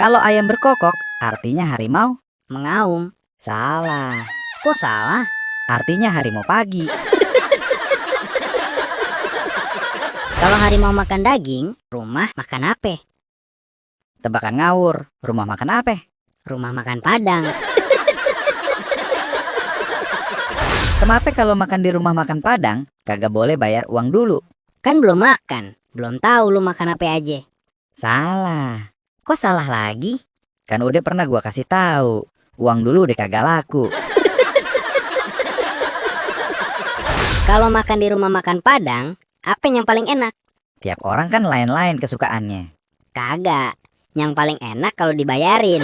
Kalau ayam berkokok, artinya harimau? Mengaum. Salah. Kok salah? Artinya harimau pagi. Kalau harimau makan daging, rumah makan apa? Tebakan ngawur. Rumah makan apa? Rumah makan Padang. Kenapa kalau makan di rumah makan Padang, kagak boleh bayar uang dulu? Kan belum makan. Belum tahu lu makan apa aja. Salah. Kok salah lagi? Kan udah pernah gua kasih tahu. Uang dulu udah kagak laku. Kalau makan di rumah makan Padang, apa yang paling enak? Tiap orang kan lain-lain kesukaannya. Kagak. Yang paling enak kalau dibayarin.